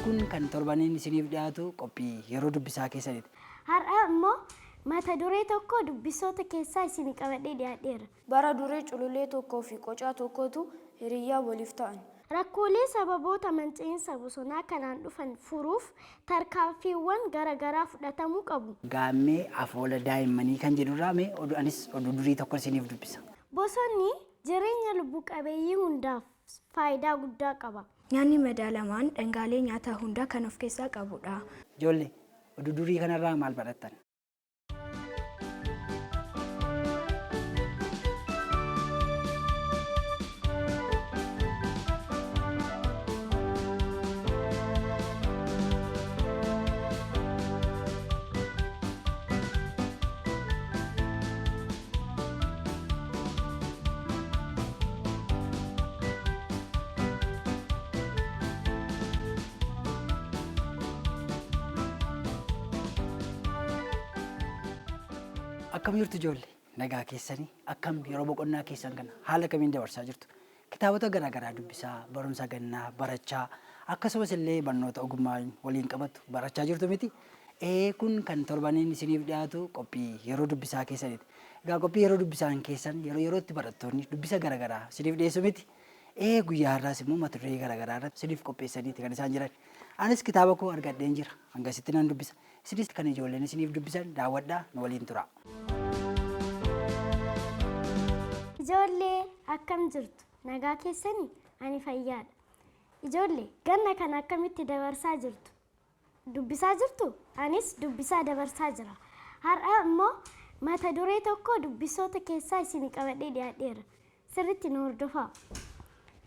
Kun kan torbaniin isiniif dhiyaatu qophii yeroo dubbisaa keessaniiti. Har'a immoo mata duree tokko dubbisoota keessaa isinii qabadhee dhiyaadheera. Bara durii cululee tokkoo fi qocaa tokkotu hiriyyaa waliif ta'an. Rakkoolee sababoota manca'iinsa bosonaa kanaan dhufan furuuf tarkaanfiiwwan garaagaraa fudhatamuu qabu. Gaammee afoola daa'immanii kan jedhurraa mee oduu anis oduu durii tokko isiniif dubbisa. Bosonni jireenya lubbu qabeeyyii hundaaf faayidaa guddaa qaba. Nyaanni madaalamaan dhangaalee nyaataa hunda kan of keessaa qabudha. Ijoollee, oduu durii kanarraa maal barattan? Akkam jirtu ijoollee? Nagaa keessanii? Akkam yeroo boqonnaa keessan kana haala kamiin dabarsaa jirtu? Kitaabota garaagaraa dubbisaa, barumsa gannaa barachaa, akkasumas illee barnoota ogummaa waliin qabatu barachaa jirtu miti? Ee, kun kan torbaniin isiniif dhiyaatu qophii yeroo dubbisaa keessaniiti. Egaa qophii yeroo dubbisaan keessan yeroo yerootti barattoonni dubbisa garaagaraa isiniif dhiyeessu miti? Ee, guyyaa har'aas immoo mata duree garaagaraa irratti isiniif qopheessaniiti kan isaan jiran. Anis kitaaba koo argadheen jira. Hangasitti nan dubbisa. Isinis kan ijoolleen isiniif dubbisan daawwadhaa, nu waliin tura. Ijoollee, akkam jirtu? Nagaa keessanii? Ani fayyaadha. Ijoollee, ganna kana akkamitti dabarsaa jirtu? Dubbisaa jirtu? Anis dubbisaa dabarsaa jira. Har'a immoo mata duree tokko dubbisoota keessaa isinii qabadhee dhiyaadheera. Sirriitti nu hordofaa.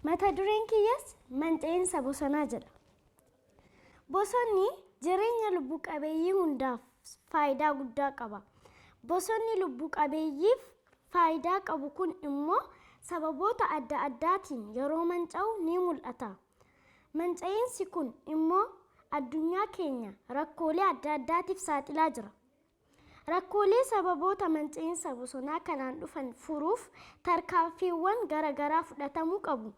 Mata dureen kiyyas manca'iinsa bosonaa jedha. Bosonni jireenya lubbu qabeeyyii hundaaf faayidaa guddaa qaba. Bosonni lubbu qabeeyyiif faayidaa qabu kun immoo sababoota adda addaatiin yeroo manca'u ni mul'ata. Manca'iinsi kun immoo addunyaa keenya rakkoolee adda addaatiif saaxilaa jira. Rakkoolee sababoota manca'iinsa bosonaa kanaan dhufan furuuf tarkaanfiiwwan garaagaraa fudhatamuu qabu.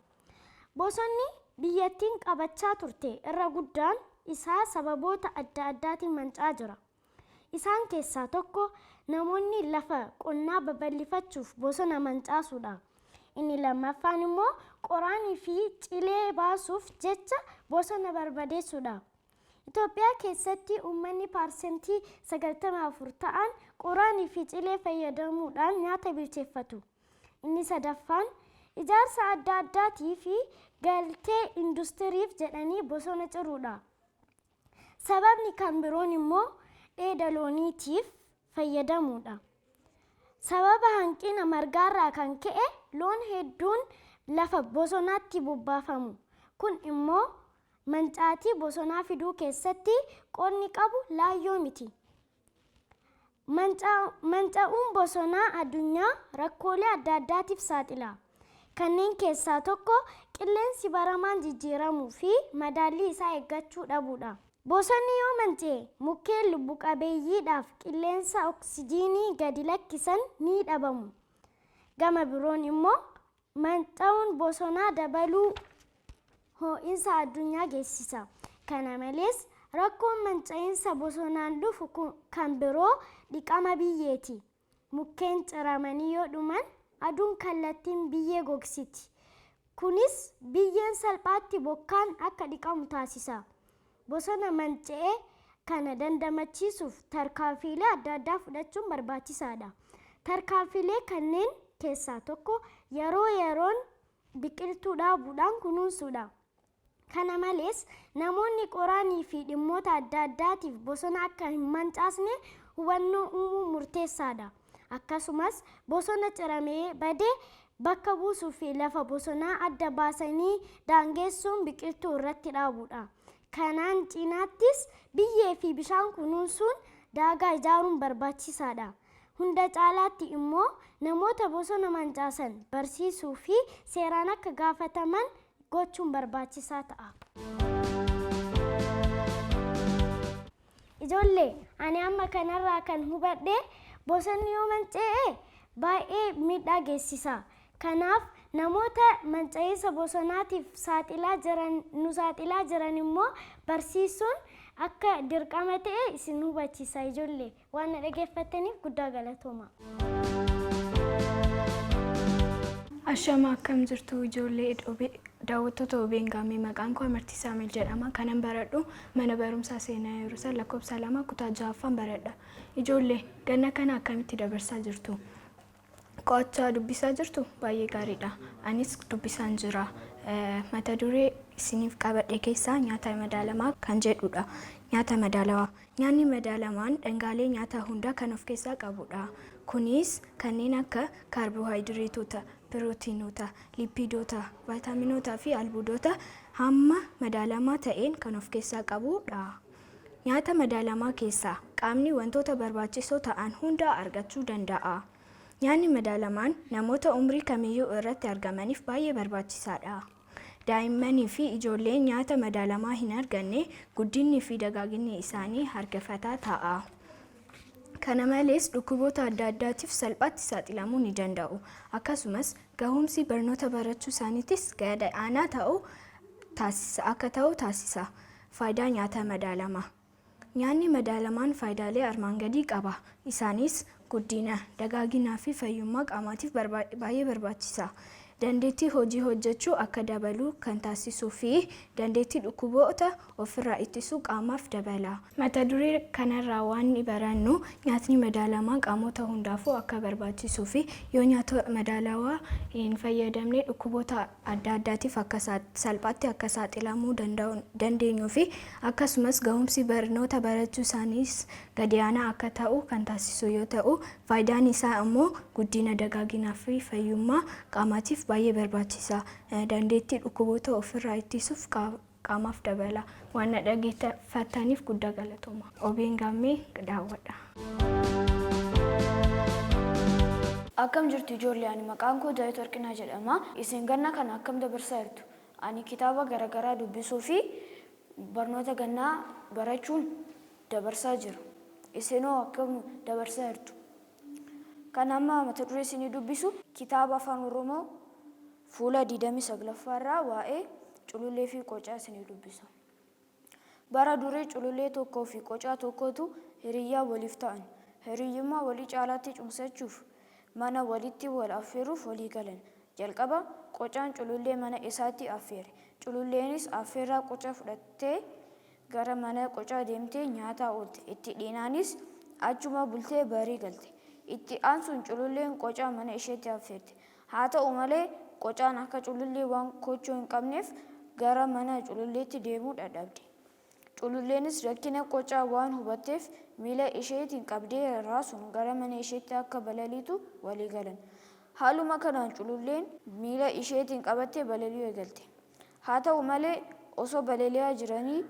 Bosonni biyyattiin qabachaa turte irra guddaan isaa sababoota adda addaatiin manca'aa jira. Isaan keessaa tokko namoonni lafa qonnaa babal'ifachuuf bosona mancaasuudha. Inni lammaffaan immoo qoraanii fi cilee baasuuf jecha bosona barbadeessuudha. Itoophiyaa keessatti uummanni 94% ta'an qoraanii fi cilee fayyadamuudhaan nyaata bilcheeffatu. Inni sadaffaan ijaarsa adda addaatii fi galtee industiriif jedhanii bosona ciruudha. Sababni kan biroon immoo dheeda looniitiif fayyadamuudha. Sababa hanqina margaarraa kan ka'e loon hedduun lafa bosonaatti bobbaafamu. Kun immoo mancaatii bosonaa fiduu keessatti qoodni qabu laayyoo miti. Manca'uun bosonaa addunyaa rakkoolee adda addaatiif saaxila. Kanneen keessaa tokko qilleensi baramaan jijjiiramuu fi madaallii isaa eeggachuu dhabuudha. Bosonni yoo manca'e mukkeen lubbu qabeeyyiidhaaf qilleensa oksijiinii gadi lakkisan ni dhabamu. Gama biroon immoo manca'uun bosonaa dabaluu ho'iinsa addunyaa geessisa. Kana malees rakkoon manca'iinsa bosonaan dhufu kan biroo dhiqama biyyeeti. Mukkeen ciramanii yoo dhuman aduun kallattiin biyyee gogsiti. Kunis biyyeen salphaatti bokkaan akka dhiqamu taasisa. Bosona manca'e kana dandamachiisuuf tarkaanfiilee adda addaa fudhachuun barbaachisaadha. Tarkaanfiilee kanneen keessaa tokko yeroo yeroon biqiltuu dhaabuudhaan kunuunsuudha. Kana malees namoonni qoraanii fi dhimmoota adda addaatiif bosona akka hin mancaasne hubannoo uumuun murteessaadha. Akkasumas bosona ciramee bade bakka buusuu fi lafa bosonaa adda baasanii daangessuun biqiltuu irratti dhaabuudha. Kanaan cinaattis biyyee fi bishaan kunuunsuun daagaa ijaaruun barbaachisaadha. Hunda caalaatti immoo namoota bosona mancaasan barsiisuu fi seeraan akka gaafataman gochuun barbaachisaa ta'a. Ijoollee, ani amma kanarraa kan hubadhe bosonni yoo manca'e baay'ee miidhaa geessisa. Kanaaf namoota manca'iinsa bosonaatiif saaxilaa jiran nu saaxilaa jiran immoo barsiisuun akka dirqama ta'e isin hubachiisa ijoollee. Waan na dhaggeeffattaniif guddaa galatooma. Ashama, akkam jirtu ijoollee daawwattoota OBN Gaammee? Maqaan koo Amartii Saamel jedhama. Kanan baradhu mana barumsaa Seenaa Yerusaalem lakkoofsa 2 kutaa 6ffaan baradha. Ijoollee, ganna kana akkamitti dabarsaa jirtu? Qo'achaa dubbisaa jirtu? Baay'ee gaariidha. Anis dubbisaan jira. Mata duree isiniif qabadhe keessaa nyaata madaalamaa kan jedhudha. Nyaata madaalawaa. Nyaanni madaalamaan dhangaalee nyaataa hunda kan of keessaa qabudha. Kunis kanneen akka kaarboohayidireetota, pirootiinota, lipiidota, vaayitaaminoota fi albuudota hamma madaalamaa ta'een kan of keessaa qabudha. Nyaata madaalamaa keessaa qaamni wantoota barbaachisoo ta'an hunda argachuu danda'a. Nyaanni madaalamaan namoota umrii kamiyyuu irratti argamaniif baay'ee barbaachisaadha. Daa'immanii fi ijoolleen nyaata madaalamaa hin arganne guddinni fi dagaaginni isaanii harkifataa ta'a. Kana malees dhukkuboota adda addaatiif salphaatti saaxilamuu ni danda'u. Akkasumas gahumsi barnoota barachuu isaaniitis gad aanaa ta'uu taasisa akka ta'u taasisa. Faayidaa nyaata madaalamaa. Nyaanni madaalamaan faayidaalee armaan gadii qaba. Isaanis guddina, dagaaginaa fi fayyummaa qaamaatiif baay'ee barbaachisa. Dandeettii hojii hojjechuu akka dabalu kan taasisuu fi dandeettii dhukkuboota ofirraa ittisuu qaamaaf dabala. Mata duree kanarraa waan barannu nyaatni madaalamaan qaamota hundaafuu akka barbaachisuu fi yoo nyaata madaalawaa hin fayyadamne dhukkuboota adda addaatiif akka salphaatti akka saaxilamuu dandeenyuu fi akkasumas gahumsi barnoota barachuu isaaniis gadi aanaa akka ta'u kan taasisu yoo ta'u, faayidaan isaa immoo guddina, dagaaginaa fi fayyummaa qaamaatiif baay'ee barbaachisa. Dandeettii dhukkuboota ofirraa ittisuuf qaamaaf dabala. Waan na dhaggeeffattaniif guddaa galatooma. OBN Gaammee daawwadha. Akkam jirtu ijoollee? Ani maqaan koo Daawit Warqinaa jedhama. Isin ganna kana akkam dabarsaa jirtu? Ani kitaaba garaagaraa dubbisuu fi barnoota gannaa barachuun dabarsaa jira. Isinoo akkam dabarsaa jirtu? Kan amma mata duree isinii dubbisu kitaaba Afaan Oromoo fuula 29ffaa irraa waa'ee culullee fi qocaa isinii dubbisa. Bara durii culullee tokkoo fi qocaa tokkotu hiriyyaa waliif ta'an. Hiriyyummaa walii caalaatti cimsachuuf mana walitti wal affeeruuf walii galan. Jalqaba qocaan culullee mana isaatti affeere. Cululleenis affeerraa qocaa fudhattee gara mana qocaa deemtee nyaataa oolte. Itti dhiinaanis achuma bultee barii galte. Itti aansuun cululleen qocaa mana isheetti affeerte. Haa ta'u malee qocaan akka culullee waan koochoo hin qabneef gara mana cululleetti deemuu dadhabde. Cululleenis rakkina qocaa waan hubatteef miila isheetiin qabdee raasuun gara mana isheetti akka balaliitu walii galan. Haaluma kanaan cululleen miila isheetiin qabattee balali'uu eegalte. Haa ta'u malee osoo balali'aa jiranii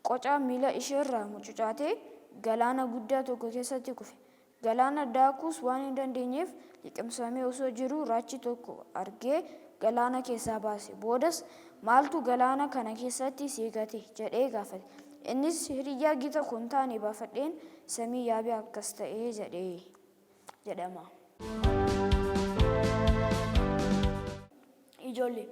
qocaan miila isheerraa mucucaatee galaana guddaa tokko keessatti kufe. Galaana daakuus waan hin dandeenyeef liqimsamee osoo jiruu raachi tokko argee galaana keessaa baase. Boodas, "Maaltu galaana kana keessatti si gate?" jedhee gaafate. Innis, "Hiriyyaa gita koo hin taane baafadheen samii yaabee akkas ta'e" jedhe jedhama. Ijoollee,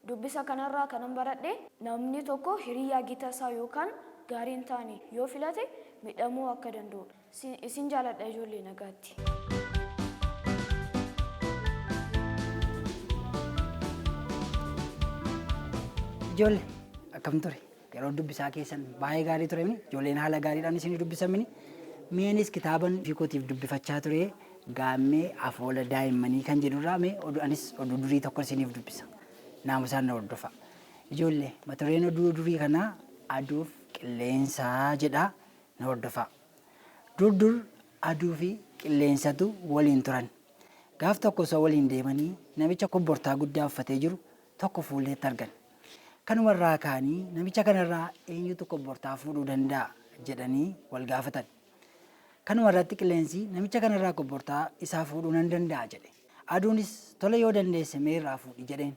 dubbisa kanarraa kanan baradhe namni tokko hiriyyaa gita isaa yookaan gaarii hin taane yoo filate miidhamuu akka danda'udha. Isin jaaladha ijoollee, nagaatti. Ijoollee, akkam ture? Yeroo dubbisaa keessan baay'ee gaarii ture mini? Ijoolleen haala gaariidhaan isinii dubbisamini? Meenis kitaaban fiikootiif dubbifachaa ture Gaammee Afoola Daa'immanii kan jedhurraa mee oduu anis oduu durii tokko isiniif dubbisa. Naamusaan na hordofa. Ijoollee, mata dureen oduu durii kanaa "Aduuf Qilleensaa" jedha, na hordofaa. Dur dur aduu fi qilleensatu waliin turan. Gaaf tokko osoo waliin deemanii namicha kobbortaa guddaa uffatee jiru tokko fuulleetti argan. Kanumarraa ka'anii namicha kanarraa eenyutu kobbortaa fuudhuu danda'a jedhanii wal gaafatan. Kanuma irratti qilleensi namicha kanarraa kobbortaa isaa fuudhuu nan danda'a jedhe. Aduunis tole, yoo dandeesse mee irraa fuudhi jedheen.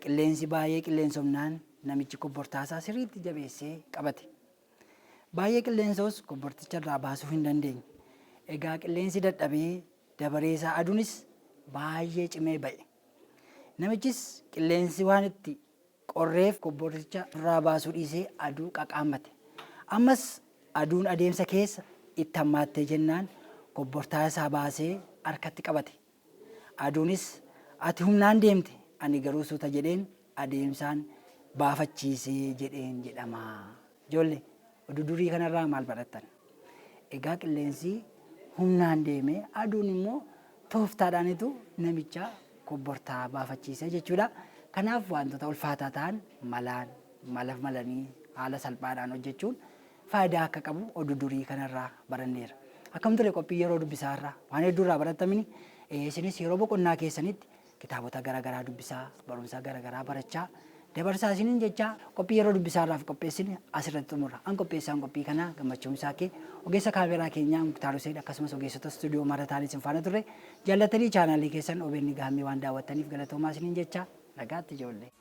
Qilleensi baay'ee qilleensofnaan namichi kobbortaa isaa sirriitti jabeessee qabate. Baay'ee qilleensa'us kobborticha irraa baasuu hin dandeenye. Egaa qilleensi dadhabee dabaree isaa aduunis baay'ee cimee ba'e. Namichis qilleensi waan itti qorreef kobborticha irraa baasuu dhiisee aduu qaqaammate. Ammas aduun adeemsa keessa itti hammaattee jennaan kobbortaa isaa baasee harkatti qabate. Aduunis ati humnaan deemte ani garuu suuta jedheen adeemsaan baafachiisee jedheen jedhama. Ijoollee oduu durii kanarraa maal barattan? Egaa qilleensi humnaan deemee aduun immoo tooftaadhaanitu namicha kobbortaa baafachiise jechuudha. Kanaaf wantoota ulfaataa ta'an malaan mala malanii haala salphaadhaan hojjechuun faayidaa akka qabu oduu durii kanarraa baranneera. Akkam ture qophii yeroo dubbisaarraa waan hedduurraa barattamini isinis yeroo boqonnaa keessanitti kitaabota garaagaraa dubbisaa barumsa garaagaraa barachaa dabarsaa isiniin jechaa qophii yeroo dubbisaarraaf qopheessine asirratti xumurra. An qopheessaan qophii kanaa Gammachuu Misaakee ogeessa kaameraa keenyaa Muktaar Hussein akkasumas ogeessota istuudiyoo marataan isin faana turre jaallatanii chaanaalii keessan OBN Gaammee waan daawwattaniif galatoomaa isiniin jechaa nagaatti ijoollee.